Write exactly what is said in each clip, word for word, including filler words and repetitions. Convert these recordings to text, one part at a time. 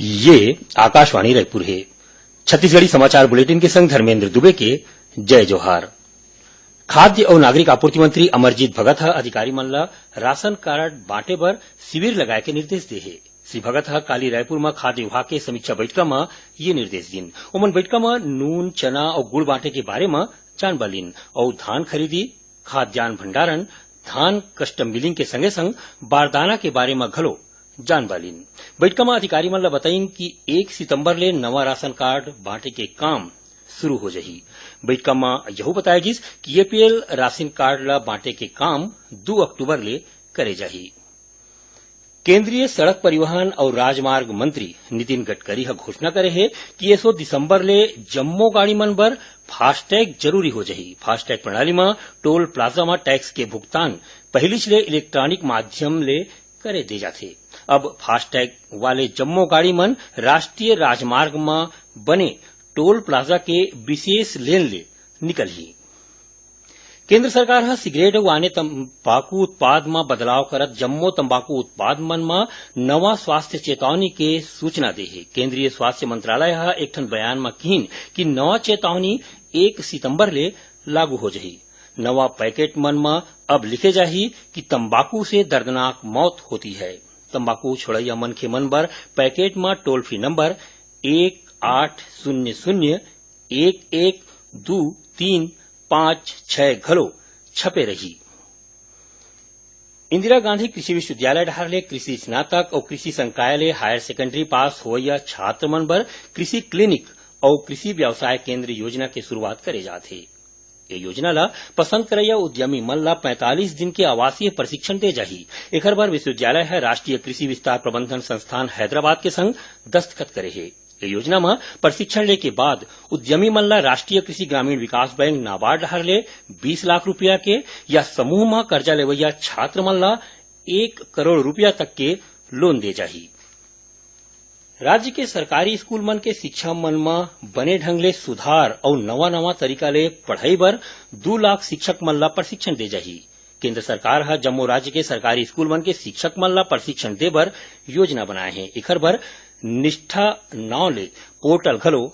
ये आकाशवाणी रायपुर हे। छत्तीसगढ़ी समाचार बुलेटिन के संग धर्मेंद्र दुबे के जय जोहार। खाद्य अउ नागरिक आपूर्ति मंत्री अमरजीत भगत ह अधिकारी मन ल राशन कार्ड बांटे बर शिविर लगाए के निर्देश दे हे। श्री भगत ह काली रायपुर म खाद्य विभाग के समीक्षा बैठका म ये निर्देश दिन। ओमन बैठका म नून, चना अउ गुड़ बांटे के बारे म जानबा लिन अउ धान खरीदी, खाद्यान्न भंडारण, धान कस्टम मिलिंग के संगे संग बारदाना के बारे म घलो जानबा लिन। बैठका म अधिकारी मन ल बताइन कि एक सितंबर ले नवा राशन कार्ड बांटे के काम शुरू हो जाही। बैठका म यहू बताया गिस कि एपीएल राशन कार्ड ल बांटे के काम दू अक्टूबर ले करे जाही। केंद्रीय सड़क परिवहन अउ राजमार्ग मंत्री नितिन गडकरी ह घोषणा करे हे कि एसो दिसंबर ले जम्मो गाड़ी मन बर फास्टैग जरूरी हो जाही। फास्टैग प्रणाली म टोल प्लाजा म टैक्स के भुगतान पहिलीच ले इलेक्ट्रॉनिक माध्यम ले करे दे जाथे। अब फास्टैग वाले जम्मो गाड़ी मन राष्ट्रीय राजमार्ग म बने टोल प्लाजा के विशेष लेन ले निकलही। केंद्र सरकार ह सिगरेट अउ आने तंबाकू उत्पाद म बदलाव करत जम्मो तंबाकू उत्पाद मन म नवा स्वास्थ्य चेतावनी के सूचना दे हे। केंद्रीय स्वास्थ्य मंत्रालय ह एक ठन बयान म किहीन कि नवा चेतावनी एक सितंबर ले लागू हो जाही। नवा पैकेट मन म अब लिखे जाही कि तंबाकू से दर्दनाक मौत होती है। तंबाकू छोड़इया मनखे मन बर पैकेट म टोल फ्री नंबर एक आठ शून्य शून्य एक एक दू तीन पाँच छह घलो छपे रही। इंदिरा गांधी कृषि विश्वविद्यालय डहार ले कृषि स्नातक अउ कृषि संकाय ले हायर सेकेंडरी पास होवइया छात्र मन बर कृषि क्लिनिक अउ कृषि व्यवसाय केंद्र योजना के शुरुआत करे जात हे। ये योजना ला पसंद करइया उद्यमी मन ला पैंतालीस दिन के आवासीय प्रशिक्षण दे जाही। एखर बर विश्वविद्यालय ह राष्ट्रीय कृषि विस्तार प्रबंधन संस्थान हैदराबाद के संग दस्तखत करे हे। ये योजना म प्रशिक्षण लेके बाद उद्यमी मन ला राष्ट्रीय कृषि ग्रामीण विकास बैंक नाबार्ड डहार ले बीस लाख रुपया के या समूह म कर्जा लेवइया छात्र मन ला एक करोड़ रुपया तक के लोन दे जाही। राज्य के सरकारी स्कूल मन के शिक्षा मन म बने ढंग ले सुधार अउ नवा-नवा तरीका ले पढ़ई बर दू लाख शिक्षक मन ला प्रशिक्षण दे जाही। केंद्र सरकार ह जम्मो राज्य के सरकारी स्कूल मन के शिक्षक मन ला प्रशिक्षण दे बर योजना बनाए हे। एखर बर निष्ठा नांव ले पोर्टल घलो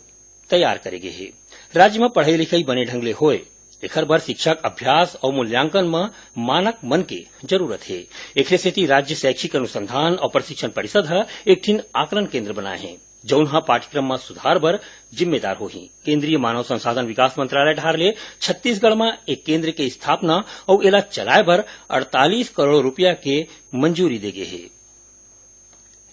तैयार करे गे हे। राज्य म पढ़ई लिखई बने ढंग ले होय, एखर बर शिक्षक अभ्यास अउ मूल्यांकन म मानक मन के जरूरत हे। एखरे सेती राज्य शैक्षिक अनुसंधान अउ प्रशिक्षण परिषद ह एक ठिन आकलन केंद्र बनाए हे, जउन ह पाठ्यक्रम म सुधार बर जिम्मेदार होही। केंद्रीय मानव संसाधन विकास मंत्रालय डहार ले छत्तीसगढ़ म एक केंद्र के स्थापना अउ एला चलाए बर अड़तालीस करोड़ रुपया के मंजूरी दे गे हे।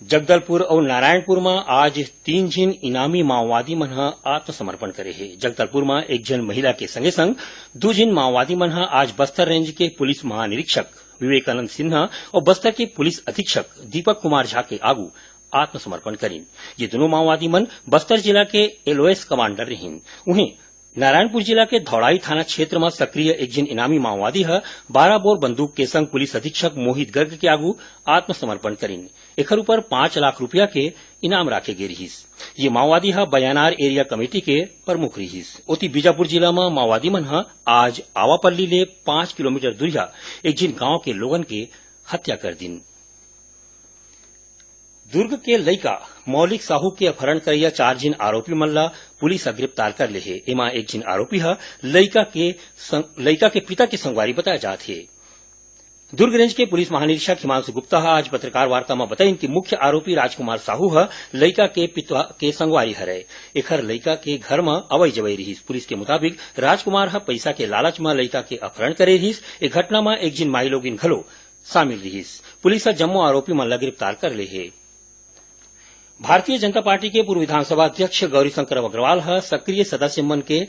जगदलपुर अउ नारायणपुर म आज तीन झिन इनामी माओवादी मन ह आत्मसमर्पण करे हे। जगदलपुर म एक झन महिला के संगे संग दू झिन माओवादी मन ह आज बस्तर रेंज के पुलिस महानिरीक्षक विवेकानंद सिन्हा अउ बस्तर के पुलिस अधीक्षक दीपक कुमार झा के आगू आत्मसमर्पण करिन। ये दूनों माओवादी मन बस्तर जिला के एलओएस कमांडर रिहिन। उहें, नारायणपुर जिला के धौड़ाई थाना क्षेत्र म सक्रिय एक झिन इनामी माओवादी ह बारह बोर बंदूक के संग पुलिस अधीक्षक मोहित गर्ग के आगू आत्मसमर्पण करिन। एखर ऊपर पाँच लाख रुपया के इनाम राखे गे रिहिस। ये माओवादी ह बयानार एरिया कमेटी के प्रमुख रिहिस। ओती, बीजापुर जिला म माओवादी मन ह आज आवापल्ली ले पाँच किलोमीटर दूरिहा एक झिन गांव के लोगन के हत्या कर दिन। दुर्ग के लइका मौलिक साहू के अपहरण करइया चार झिन आरोपी मन ला पुलिस ह गिरफ्तार कर ले हे। एमा एक झिन आरोपी ह लइका के संग-, लइका के पिता के संगवारी बताए जात हे। दुर्ग रेंज के पुलिस महानिरीक्षक हिमांशु गुप्ता ह आज पत्रकार वार्ता म बताइन कि मुख्य आरोपी राजकुमार साहू ह लइका के पिता के संगवारी हरय। एखर लइका के घर म अवई जवई रिहिस। पुलिस के मुताबिक, राजकुमार ह पइसा के लालच म लइका के अपहरण करे रिहिस। ए घटना म एक झिन माईलोगिन घलो शामिल रिहिस। पुलिस ह जम्मो आरोपी मन ला गिरफ्तार कर ले हे। भारतीय जनता पार्टी के पूर्व विधानसभा अध्यक्ष गौरीशंकर अग्रवाल ह सक्रिय सदस्य मन के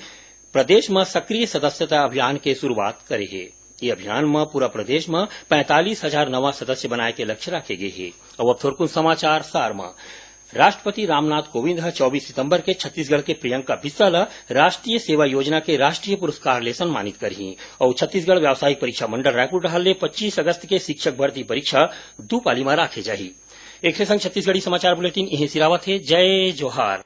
प्रदेश म सक्रिय सदस्यता अभियान के शुरुआत करे हे। ये अभियान म पूरा प्रदेश म पैंतालीस हजार नवा सदस्य बनाए के लक्ष्य राखे गे हे। अउ अब थोरकुन समाचार सार म। राष्ट्रपति रामनाथ कोविंद ह चौबीस सितंबर के छत्तीसगढ़ के प्रियंका बिस्सा ल राष्ट्रीय सेवा योजना के राष्ट्रीय पुरस्कार ले सम्मानित करही अउ छत्तीसगढ़ व्यावसायिक परीक्षा मंडल रायपुर डहार ले पच्चीस अगस्त के शिक्षक भर्ती परीक्षा दू पाली म राखे जाही। एखरे संग छत्तीसगढ़ी समाचार बुलेटिन इहें सिरावत हे। जय जोहार।